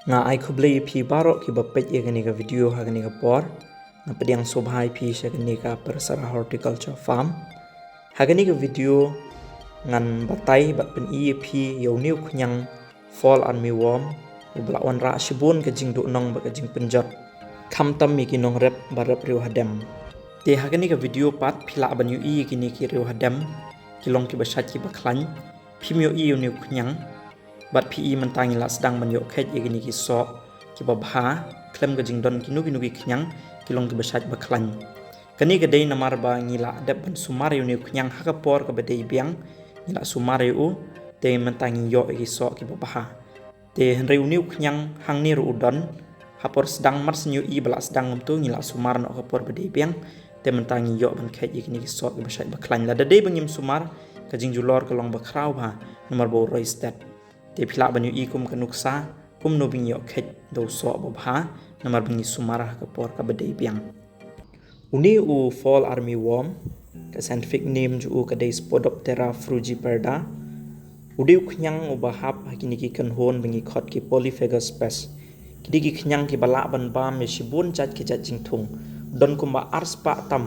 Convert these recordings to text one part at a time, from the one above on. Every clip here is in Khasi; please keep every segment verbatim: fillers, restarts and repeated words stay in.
Nga ai khublei ïa phi baroh kiba peit ïa kane ka video ha kane ka por. Nga pdiang sngewbha ïa phi sha kane ka Persara Horticulture Farm. Ha kane ka video ngan batai bad pyni ïa phi ïa une u khñiang fall armyworm uba la wanrah shibun ka jingduhnong bad ka jingpynjot, khamtam ïa ki nongrep ba rep riew hadem. Te ha kane ka video pat phi lah ban ïohi ïa kine ki riewhadem ki long kiba shait kiba khlaiñ. Phim ïohi ïa une u khñiang. Bad phi i mynta ngi la sdang ban ïoh kheit ïa kine ki soh kiba bha khlem ka jingdon kino kino ki khñiang ki long kiba shait ba khlaiñ. Kane ka dei namar ba ngi la dep ban sumar ïa une u khñiang ha ka por kaba dei biang, ngi la sumar ïa u, te mynta ngi ïoh ïa ki soh kiba bha. Te hynrei une u khñiang hangne ruh u don, ha por sdang mar shu ïohi ba la sdang kumto ngi la sumar noh ha ka por ba dei biang, te mynta ngi ïoh ban kheit ïa kine ki soh kiba shait ba khlaiñ. Lada dei ba ngim sumar, ka jingjulor ka long ba khraw bha namar ba u roi stet. Te phi lah ban ïohi kum ka nuksa kumno ba ngi ïoh kheit da u soh ba bha namar ba ngi sumar ha ka por kaba dei biang. Une u fall armyworm, ka scientific name jong u ka dei Spodoptera frugiperda. U dei u khñiang uba hap ha kine ki kynhun ba ngi khot ki polyphagous pest. Ki dei ki khñiang kiba lah ban bam ïa shibun jait ki jait jingthung. Don kumba arspah tam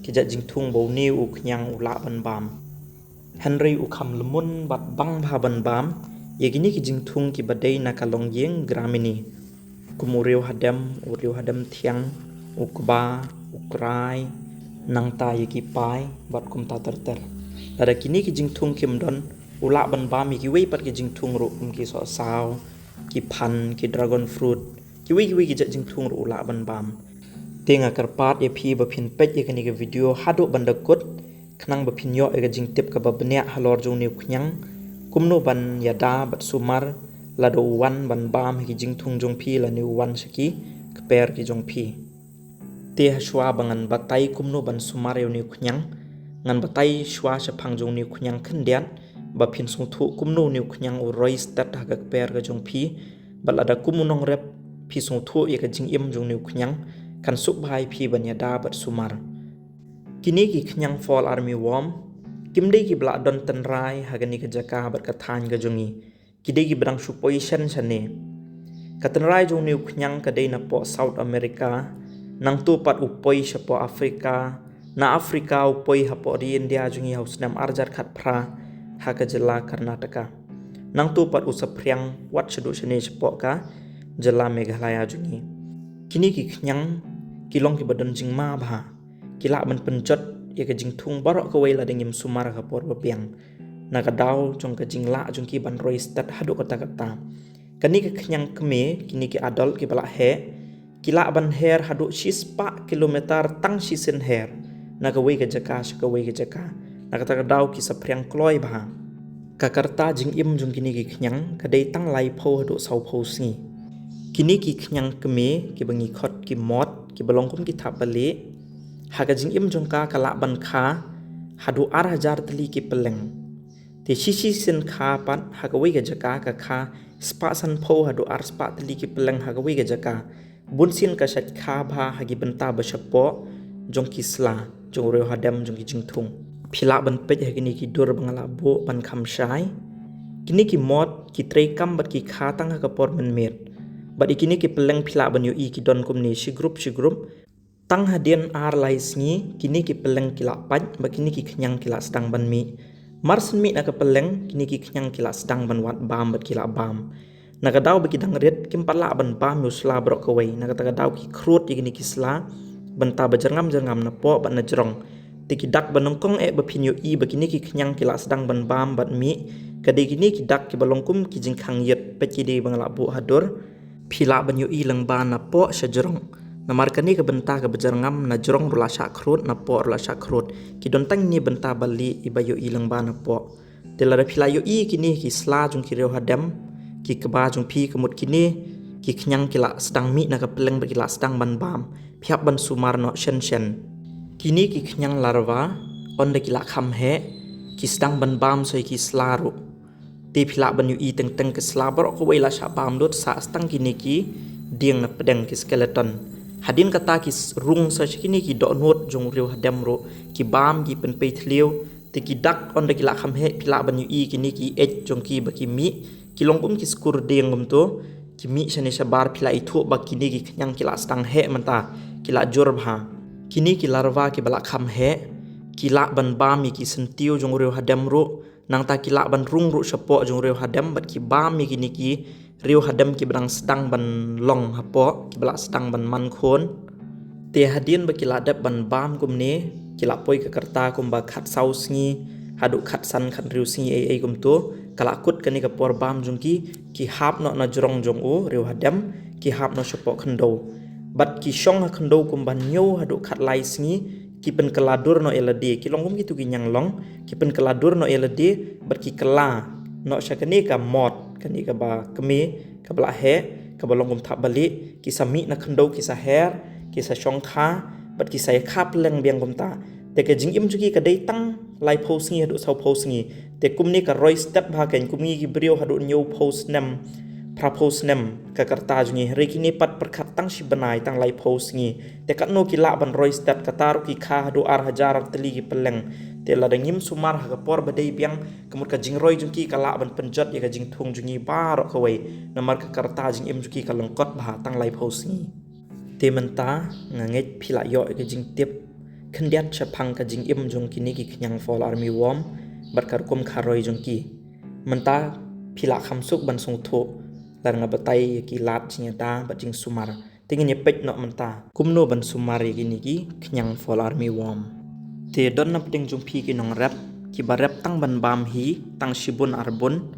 ki jait jingthung ba une u khñiang u lah ban bam. Hynrei u kham lyngngoh bad bang bha ban bam ïa kine ki jingthung kiba dei na ka longïing, Gramineae, kum u riewhadem, u riewhadem thiang, u kba, u krai, nangta ïa ki pai bad kumta ter ter. Lada kine ki jingthung kim don, u lah ban bam ïa kiwei pat ki jingthung ruh kum ki sohsaw, ki phan, ki dragon fruit, kiwei kiwei ki jait jingthung ruh u lah ban bam. Te nga kyrpad ïa phi ba phin peit ïa kane ka video haduh ban da kut, khnang ba phin ïoh ïa ka jingtip kaba bniah halor jong une u khñiang, kumno ban ïada bad sumar lada u wan ban bam ha ki jingthung jong phi lane u wan sha ki kper ki jong phi. Te ha shuwa ba ngan batai kumno ban sumar ïa une u khñiang, ngan batai shuwa shaphang jong une u khñiang khyndiat, ba phin sngewthuh kumno une u khñiang u roi stet ha ka kper ka jong phi, bad lada kum u nongrep phi sngewthuh ïa ka jingim jong une u khñiang, kan suk bha ïa phi ban ïada bad sumar. Kine ki khñiang fall armyworm kim dei kiba la don tynrai ha kane ka jaka bad ka thaiñ ka jong ngi. Ki dei kiba dang shu poi shen shane. Ka tynrai jong une u khñiang ka dei napoh South America, nangta pat u poi shapoh Africa, na Africa u poi hapoh ri India jong ngi ha u snem arhajar khatphra ha ka jylla Karnataka. Nangta pat u saphriang wat shaduh shane shapoh ka jylla Meghalaya jong ngi. Kine ki khñiang ki long kiba don jingma bha. Ki lah ban pynjot ïa ka jingthung baroh kawei lada ngim sumar ha ka por ba biang. Na ka daw jong ka jinglah jong ki ban roi stet haduh katta katta. Kane ka khñiang kmie, kine ki adult kiba la heh, ki lah ban her haduh shispah kilometer tang shisien her na kawei ka jaka sha kawei ka jaka. Na kata ka daw ki saphriang kloi bha. Ka karta jingim jong kine ki khñiang ka dei tang laiphew haduh sawphew sngi. Kine ki khñiang kmie kiba ngi khot ki moth, kiba long kum ki thapbalieh, ha ka jingim jong ka ka lah ban kha haduh arhajar tylli ki pylleng. Te shi shisien kha pat ha kawei ka jaka ka kha spah sanphew haduh arspah tylli ki pylleng ha kawei ka jaka. Bunsien ka shait kha bha ha ki bynta ba shapoh jong ki sla, jong u riewhadem, jong ki jingthung. Phi lah ban peit ha kine ki dur ba nga la buh ban kham shai. Kine ki moth ki treikam bad ki kha tang ha ka por mynmiet. Bad ïa kine ki pylleng phi lah ban ïohi ki don kumne shi group shi group. Tang hadien ar lai sngi kine ki pylleng ki la pait bad kine ki khñiang ki la sdang ban mih. Mar syn mih na ka pylleng kine ki khñiang ki la sdang ban wad bam bad ki la bam. Na ka daw ba ki dang rit kim pat lah ban bam ïa u sla baroh kawei, na kata ka daw ki khrud ïa kine ki sla bynta ba jyrngam jyrngam napoh bad na jrong. Te ki dak ba nyngkong eh ba phin ïohi ba kine ki khñiang ki la sdang ban bam bad mih ka dei kine ki dak kiba long kum ki jingkhang ïit, peit ki dei ba nga la buh ha dur. Phi lah ban ïohi lyngba napoh sha jrong. Namar kane ka bynta kaba jyrngam, na jrong ruh la shah khrud, napoh ruh la shah khrud. Ki don tang kine bynta balieh iba ïohi lyngba napoh. Te lada phi la ïohi kine ki sla jong ki riewhadem, ki kba jong phi, ka mut kine ki khñiang ki la sdang mih na ka pylleng bad ki la sdang ban bam, phi hap ban sumar noh shen shen. Kine ki khñiang larva, ynda ki la kham heh, ki sdang ban bam sha ki sla ruh. Te phi lah ban ïohi teng teng ki sla baroh kawei la shah bam lut, sah tang kine ki dieng na pdeng, ki skeleton. Hadien kata ki s-, rung sha kine ki dohnud jong u riewhadem ruh, ki bam, ki pynpei thliew. Te ki dak ynda ki la kham heh phi lah ban ïohi kine ki eit jong ki ba ki mih, ki long kum ki skur dieng kumto, Ki mih shane shabar, phi la ithuh ba kine ki khñiang ki la sdang heh mynta, ki la jur bha. Kine ki larva kiba la kham heh ki lah ban bam ïa ki syntiew jong u riew hadem ruh, nangta ki lah ban rung ruh shapoh jong u riew hadem bad ki bam ïa kine ki riew hadem kiba dang sdang ban long hapoh, kiba la sdang ban man khun. Te hadien ba ki la dep ban bam kumne, ki la poi ka rta kumba khatsaw sngi haduh khatsan khathynriew sngi ei ei kumto, ka la kut kane ka por bam jong ki, ki hap noh na jrong jong u riew hadem, ki hap noh shapoh khyndew. Bad ki shong ha khyndew kumba hynñiew haduh khatlai sngi, ki pynkylla dur noh ïa lade, ki long kum kito ki ñianglong, ki pynkylla dur noh ïa lade bad ki kylla noh sha kane ka mot, kane kaba kmie, kaba la heh, kaba long kum thapbalieh, ki sa mih na khyndew, ki sa her, ki sa shongkha, bad ki sa ïakha pylleng biang kumta. Te ka jingim jong ki ka dei tang laiphew sngi haduh sawphew sngi. Te kumne ka roi stet bha, kein kum ngi ki briew haduh hynñiewphew snem, phraphew snem ka rta jong ngi. Hynrei kine pat pyrkhat tang shi bnai, tang laiphew sngi. Te katno ki lah ban roi stet, kata ruh ki kha haduh ar hajar ar tylli ki pylleng. Te lada ngim sumar ha ka por ba dei biang, ka mut ka jingroi jong ki ka lah ban pynjot ïa ka jingthung jong ngi baroh kawei. Namar ka rta jingim jong ki ka lyngkot bha tang laiphew sngi. Te mynta nga ngeit phi la ïoh ïa ka jingtip khyndiat shaphang ka jingim jong kine ki khñiang fall armyworm bad ka rukom kharoi jong ki. Mynta phi la kham suk ban sngewthuh lada nga batai ïa ki lad jingïada bad jingsumar. Te ngin ïa peit noh mynta kumno ban sumar ïa kine ki khñiang fall armyworm. Te don na pdeng jong phi ki nongrep kiba rep tang ban bam hi, tang shibun arbun.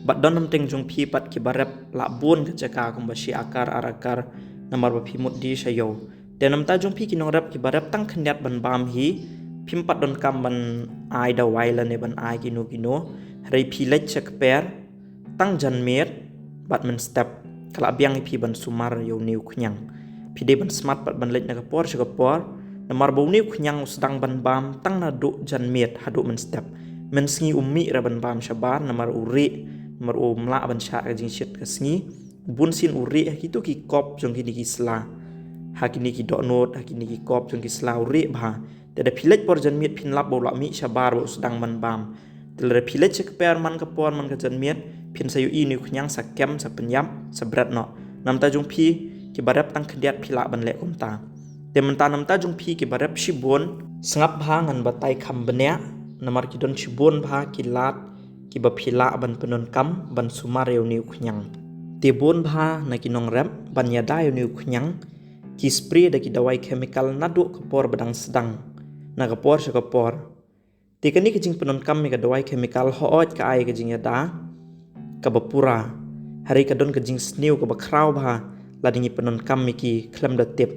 Bad don na pdeng jong phi pat kiba rep la bun ka jaka, kumba shi akar, ar akar, namar ba phi mut die sha ïew. Te na bynta jong phi ki nongrep kiba rep tang khyndiat ban bam hi, phim pat donkam ban ai dawai lane ban ai kino kino. Hynrei phi leit sha kper tang janmiet bad mynstep, ka la biang ïa phi ban sumar ïa une u khñiang. Phi dei ban smat pat ban leit na ka por sha ka por, namar ba une u khñiang u sdang ban bam tang naduh janmiet haduh mynstep. Mynsngi um mih ruh ban bam shabar, namar u rieh, namar um lah ban shah ka jingshit ka sngi. Bunsien u rieh ha kito ki kop jong kine ki sla, ha kine ki dohnud, ha kine ki kop jong ki sla u rieh bha. Te lada phi leit por janmiet phin lap ba u la mih shabar, ba u sdang ban bam. Te lada phi leit sha kper man ka por, man ka janmiet, phin sa ïohi une u khñiang sa kem, sa pynïap, sa bret noh. Na bynta jong phi kiba rep tang khyndiat phi lah ban leh kumta. Te mynta na bynta jong phi kiba rep shibun, sngap bha, ngan batai kham bniah, namar ki don shibun bha ki lad kiba phi lah ban pyndonkam ban sumar ïa une u khñiang. Te bun bha na ki nongrep ban ïada ïa une u khñiang ki spray da ki dawai chemical naduh ka por ba dang sdang, na ka por sha ka por. Te kane ka jingpyndonkam ïa ka dawai chemical hooid ka ai ka jingïada kaba pura, hynrei ka don ka jingsniew kaba khraw bha lada ngi pyndonkam ïa ki khlem da tip.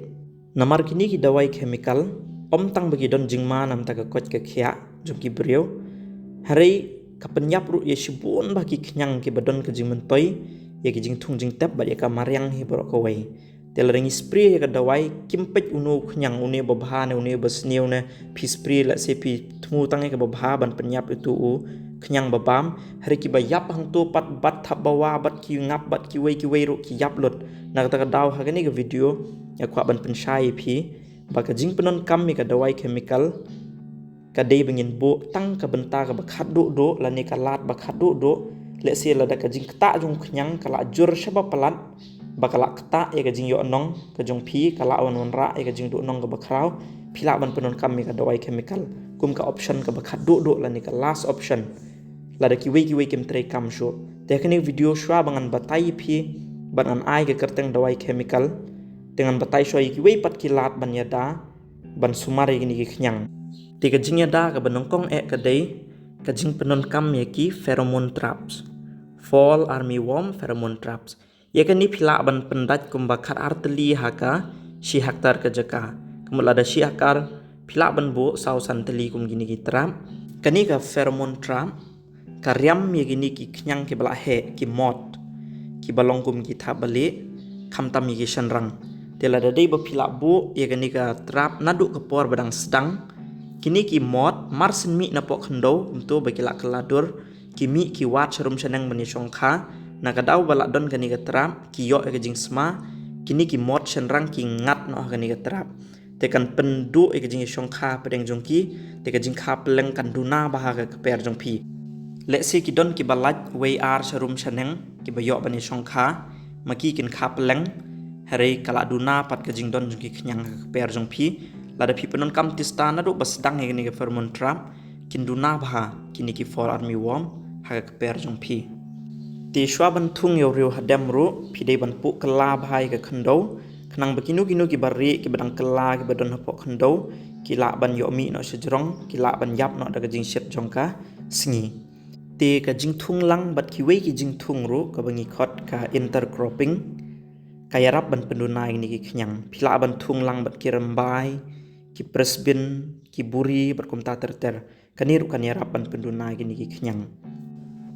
Namar kine ki dawai chemical ym tang ba ki don jingma na bynta ka koit ka khiah jong ki briew, hynrei ka pynïap ruh ïa shibun bha ki khñiang kiba don ka jingmyntoi ïa ki jingthung jingtep bad ïa ka mariang hi baroh kawei. Te lada ngi spray ïa ka dawai, kim peit uno u khñiang, une ba bha ne une ba sniew ne, phi spray, lehse phi thmu tang ïa kaba bha ban pynïap ïa uto u khñiang ba bam. Hynrei kiba ïap hangto pat, bad thapbawa, bad ki ngap, bad kiwei kiwei ruh ki ïap lut. Na kata ka daw ha kane ka video nga kwah ban pynshai ïa phi ba ka jingpyndonkam ïa ka dawai chemical ka dei ba ngin buh tang ka bynta kaba khatduh duh lane ka lad ba khatduh duh. Lehse lada ka jingktah jong u khñiang ka la jur shaba palat, ba ka la ktah ïa ka jingïohnong ka jong phi, ka la wan wanrah ïa ka jingduhnong kaba khraw, phi lah ban pyndonkam ïa ka dawai chemical kum ka option kaba khatduh duh lane ka last option. Lada kiwei kiwei kim treikam shuh. Te ha kane ka video shuwa ba ngan batai ïa phi bad ngan ai ka kyrteng dawai chemical, te ngan batai shuwa ïa kiwei pat ki lad ban ïada ban sumar ïa kine ki khñiang. Te ka jingïada kaba nyngkong eh ka dei ka jingpyndonkam ïa ki pheromone traps. Fall armyworm pheromone traps. Ïa kane phi lah ban pyndait kumba khatar tylli ha ka shi hektar ka jaka. Ka mut lada shi hektar phi lah ban buh saw san tylli kum kine ki trap. Kane ka pheromone trap ka riam ïa kine ki khñiang kiba la heh, ki moth, kiba long kum ki thapbalieh, khamtam ïa ki shynrang. Te lada dei ba phi lah buh ïa kane ka trap naduh ka por ba dang sdang, kine ki moth mar syn mih napoh khyndew, kumto ba ki la kylla dur, ki mih ki wad sharum shaneng ban ïashongkha. Na ka daw ba la don kane ka trap, ki ïoh ïa ka jingsma, kine ki moth shynrang ki ngat noh ha kane ka trap. Te kan pynduh ïa ka jingïashongkha pdeng jong ki, te ka jingkha pylleng kan duna bha ha ka kper jong phi. Lehse ki don kiba lait wei ar sharum shaneng kiba ïoh ban ïashongkha, ma ki kin kha pylleng, hynrei ka la duna pat ka jingdon jong ki khñiang ha ka kper jong phi. Lada phi pyndonkam tista naduh ba sdang ïa kane ka pheromone trap, kin duna bha kine ki fall armyworm ha ka kper jong phi. Te shuwa ban thung ïa u riew hadem ruh, phi dei ban puh kylla bha ïa ka khyndew, khnang ba kino kino kiba rieh, kiba dang kylla, kiba don hapoh khyndew, ki lah ban ïoh mih noh sha jrong, ki lah ban ïap noh da ka jingshit jong ka sngi. Te ka jingthung lang bad kiwei ki jingthung ruh, kaba ngi khot ka intercropping, ka ïarap ban pynduna ïa kine ki khñiang. Phi lah ban thung lang bad ki rymbai, ki pyrshah, ki buri, bad kumta ter ter. Kane ruh kan ïarap ban pynduna ïa kine ki khñiang.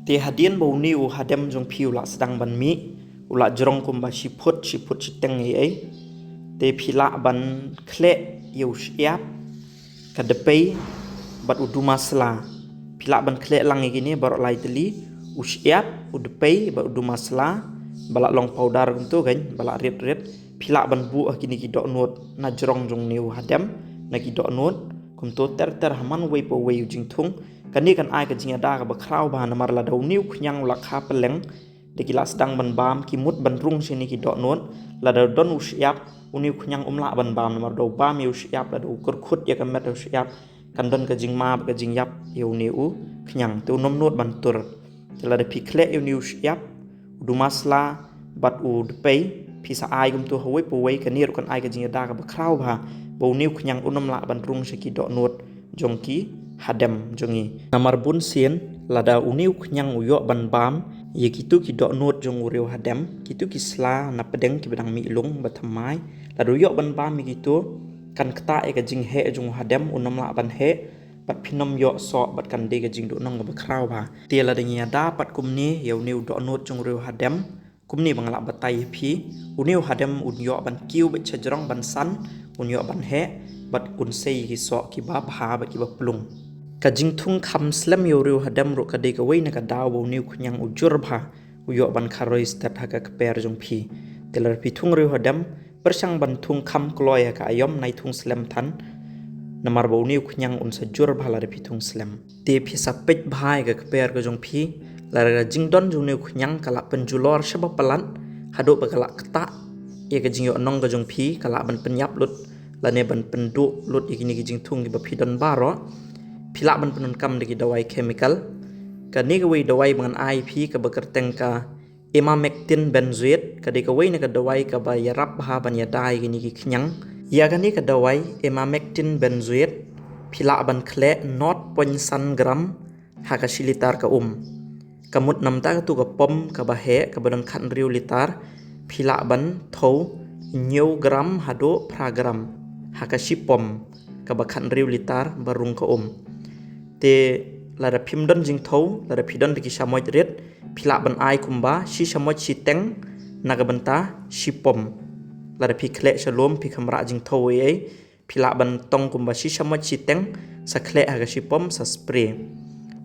Te hadien ba une u hadem jong phi u la sdang ban mih, u la jrong kumba shi phut, shi phut shiteng ei ei, te phi lah ban khleh ïa u shyiap, ka dpei, bad u duma sla. Phi lah ban khleh lang ïa kine baroh lai tylli, u shyiap, u dpei, bad u duma sla, ba la long powder kumto kan, ba la rit rit. Phi lah ban buh ha kine ki dohnud, na jrong jong une u hadem, na ki dohnud, kumto ter ter ha man uwei pa uwei u jingthung. Kane kan ai ka jingïada kaba khraw bha namar lada une u khñiang u la kha pylleng, da ki la sdang ban bam, ki mut ban rung sha kine ki dohnud, lada don u shyiap, une u khñiang um lah ban bam namar da u bam ïa u shyiap, lada u kyrkhut ïa ka met u shyiap, kan don ka jingma bad ka jingïap ïa une u khñiang, te u nym nud ban tur. Te lada phi khleh ïa une u shyiap, u duma sla, bad u dpei, phi sa ai kumto ha uwei pa uwei, kane ruh kan ai ka jingïada kaba khraw bha ba une u khñiang u nym lah ban rung sha ki dohnud jong ki hadem jong ngi. Namar bun sien, lada une u khñiang u ïoh ban bam ïa kito ki dohnud jong u riew hadem, kito ki sla na pdeng kiba dang mih lung ba thymmai, lada u ïoh ban bam ïa kito, kan ktah ïa ka jingheh jong u hadem, u nym lah ban heh, bad phin nym ïoh soh, bad kan dei ka jingduhnong kaba khraw bha. Te lada ngi ïada pat kumne ïa une u dohnud jong u riew hadem, kumne ba nga lah batai ïa phi, une u hadem un ïoh ban kiew beit sha jrong ban san, un ïoh ban heh, bad un sei ïa ki soh kiba bha bad kiba plung. Ka jingthung kham slem ïa u riew hadem ruh ka dei kawei na ka daw ba une u khñiang u jur bha, u ïoh ban kharoi stet ha ka kper jong phi. Te lada phi thung riew hadem, pyrshang ban thung kham kloi ha ka aïom, nai thung slem than, namar ba une u khñiang un sa jur bha lada phi thung slem. Te phi sa peit bha ïa ka kper ka jong phi, lada ka jingdon jong une u khñiang ka la pynjulor shaba palat, haduh ba ka la ktah ïa ka jingïohnong ka jong phi, ka lah ban pynïap lut, lane ban pynduh lut ïa kine ki jingthung kiba phi don baroh, phi lah ban pyndonkam da ki dawai chemical. Kane kawei dawai ba ngan ai phi kaba kyrteng ka emamectin benzoate, ka dei kawei na ka dawai kaba ïarap bha ban ïada ïa kine ki khñiang. Ïa kane ka dawai emamectin benzoate, phi lah ban khleh nought point san gram ha ka shi litar ka um. Ka mut namar kata ka pom kaba heh, kaba don khathynriew litar, phi lah ban thew hynñiew gram haduh phra gram ha ka shi pom kaba khathynriew litar ba rung ka um. Te lada phim don jingthew, lada phi don da ki shamoit rit, phi lah ban ai kumba shi shamoit shiteng na ka bynta shi pom. Lada phi khleh sha lum, phi kham rah jingthew ei ei, phi lah ban tong kumba shi shamoit shiteng, sa khleh ha ka shi pom, sa spray.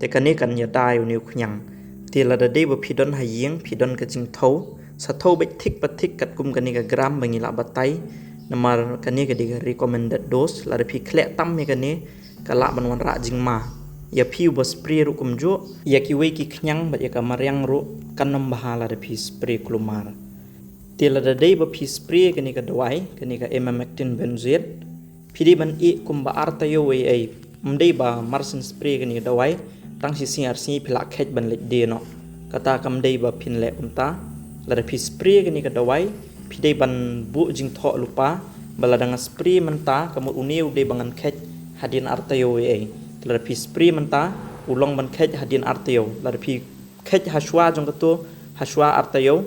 Te kane kan ïada ïa une u khñiang. Te lada dei ba phi don ha ïing, phi don ka jingthew, sa thew beit thik pa thik katkum kane ka gram ba ngi lah batai. Namar kane ka dei ka recommended dose, lada phi khleh tam ïa kane, ka lah ban wanrah jingma ïa phi uba spray ruh kumjuh, ïa kiwei ki khñiang bad ïa ka mariang ruh kan ym bha lada phi spray kulmar. Te lada dei ba phi spray kane ka dawai, kane ka emamectin benzoate, phi dei ban ïeh kumba ar taïew ei ei. Ym dei ba mar shen spray kane ka dawai, tang shi sngi ar sngi phi lah kheit ban leit die noh. Kata kam dei ba phin leh kumta. Lada phi spray kane ka dawai, phi dei ban buh jingthoh lypa, ba lada nga spray mynta, ka mut une u dei ba ngan kheit hadien ar taïew ei ei. Te lada phi spray mynta, u long ban kheit hadien ar taïew. Lada phi kheit hashwa jong kato, hashwa ar taïew,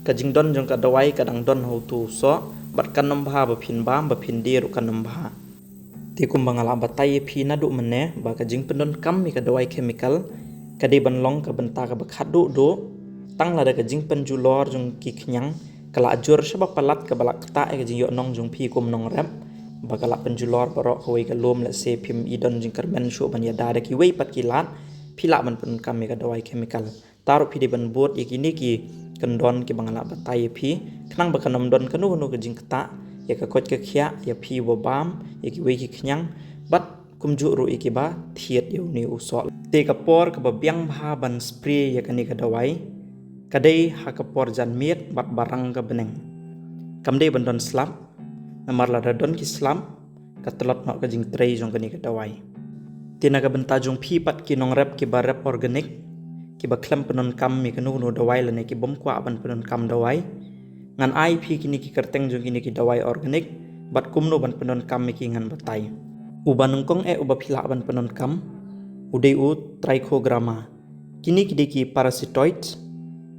ka jingdon jong ka dawai ka dang don ha uto u soh, bad kan ym bha ba phin bam, ba phin die ruh kan ym bha. Te kumba nga lah batai ïa phi naduh mynne, ba ka jingpyndonkam ïa ka dawai chemical ka dei ban long ka bynta kaba khatduh duh, tang lada ka jingpynjulor jong ki khñiang ka la jur shaba palat, kaba la ktah ïa ka jingïohnong jong phi kum nongrep, ba ka la pynjulor baroh kawei ka lum, lehse phim i don jingkyrmen shuh ban ïada da kiwei pat ki lad, phi lah ban pyndonkam ïa ka dawai chemical. Te ruh phi dei ban bud ïa kine ki kyndon kiba nga lah batai ïa phi, khnang ba kan ym don kano kano ka jingktah ïa ka koit ka khiah, ïa phi uba bam, ïa kiwei ki khñiang, bad kumjuh ruh ïa kiba thied ïa une u soh. Te ka por kaba biang bha ban spray ïa kane ka dawai, Ka dei ha ka por janmiet bad ba rang ka bneng. Kam dei ban don slap, namar lada don ki slap, ka tlot noh ka jingtrei jong kane ka dawai. Te na ka bynta jong phi pat ki nongrep kiba rep organic, kiba khlem pyndonkam ïa kano kano dawai lane ki bym kwah ban pyndonkam dawai, ngan ai phi kine ki kyrteng jong kine ki dawai organic, bad kumno ban pyndonkam ïa ki ngan batai. Uba nyngkong eh uba phi lah ban pyndonkam, u dei u trichogramma. Kine ki dei ki parasitoid,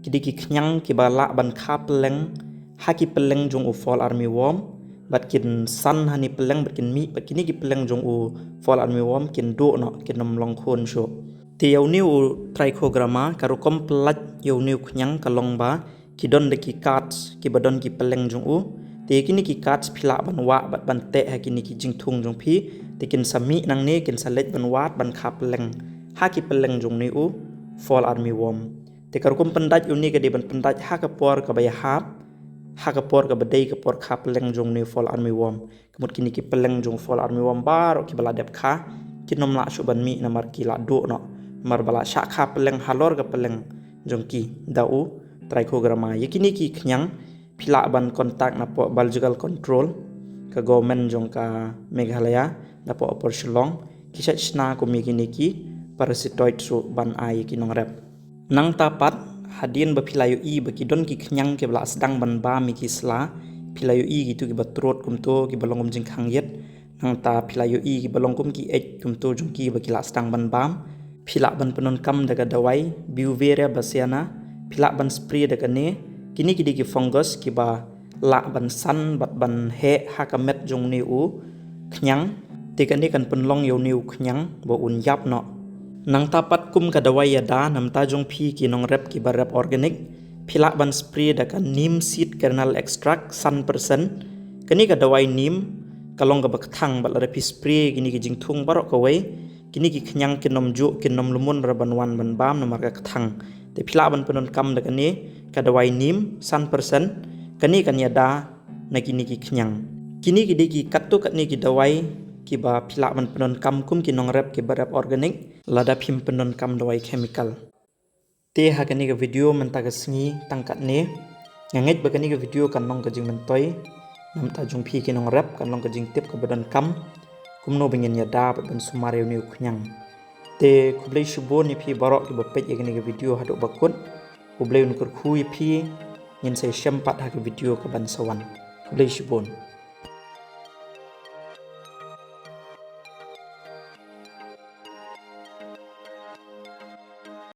ki dei ki khñiang kiba lah ban kha pylleng ha ki pylleng jong u fall armyworm, bad kin san ha ne pylleng, bad kin mih, bad kine ki pylleng jong u fall armyworm kin duh noh, kin ym long khun shuh. Te ïa une u trichogramma, ka rukom pyllait ïa une u khñiang ka long ba ki don da ki cards kiba don ki pylleng jong u. Te kine ki cards phi lah ban wah bad ban teh ha kine ki jingthung jong phi. Te kin sa mih nangne, kin sa leit ban wad ban kha pylleng ha ki pylleng jong une u fall armyworm. Te ka rukom pyndait une ka dei ban pyndait ha ka por kaba ïahap, ha ka por kaba dei ka por kha pylleng jong une u fall armyworm. Ka mut kine ki pylleng jong u fall armyworm baroh kiba la dep kha, kin ym lah shuh ban mih namar ki la duh noh. Namar ba la shah kha pylleng halor ka pylleng jong ki da u trichogramma. Ïa kine ki khñiang phi lah ban contact napoh biological control ka government jong ka Meghalaya napoh Upper Shillong. Ki shait shna kum ïa kine ki parasitoid shuh ban ai ïa ki nongrep. Nangta pat, hadien ba phi la ïohi ba ki don ki khñiang kiba la sdang ban bam ïa ki sla, phi la ïohi kito kiba trud kumto, kiba long kum jingkhang ïit. Nangta phi la ïohi kiba long kum ki eit kumto jong ki ba ki la sdang ban bam, phi lah ban pyndonkam da ka dawai Beauveria bassiana, phi lah ban spray da kane. Kine ki dei ki fungus kiba lah ban san bad ban heh ha ka met jong une u khñiang. Te kane kan pynlong ïa une u khñiang ba un ïap noh. Nangta pat kum ka dawai ïada, na bynta jong phi ki nongrep kiba rep organic, phi lah ban spray da ka neem seed kernel extract san percent. Kane ka dawai neem ka long kaba kthang bad lada phi spray kine ki jingthung baroh kawei, kine ki khñiang kin ym juh, kin ym lum ban wan ban bam namar ka kthang. Te phi lah ban pyndonkam da kane ka dawai neem san percent. Kane kan ïada na kine ki khñiang. Kine ki dei ki katto katne ki dawai kiba phi lah ban pyndonkam kum ki nongrep kiba rep organic lada phim pyndonkam dawai chemical. Te ha kane ka video mynta ka sngi tang katne. Nga ngeit ba kane ka video kan long ka jingmyntoi na bynta jong phi ki nongrep, kan long ka jingtip kaba donkam kumno ba ngin ïada bad ban sumar ïa une u khñiang. Te khublei shibun ïa phi baroh kiba peit ïa kane ka video haduh ba kut. Khublei un kyrkhu ïa phi. Ngin sa ïashem pat ha ka video kaban sa wan. Khublei shibun.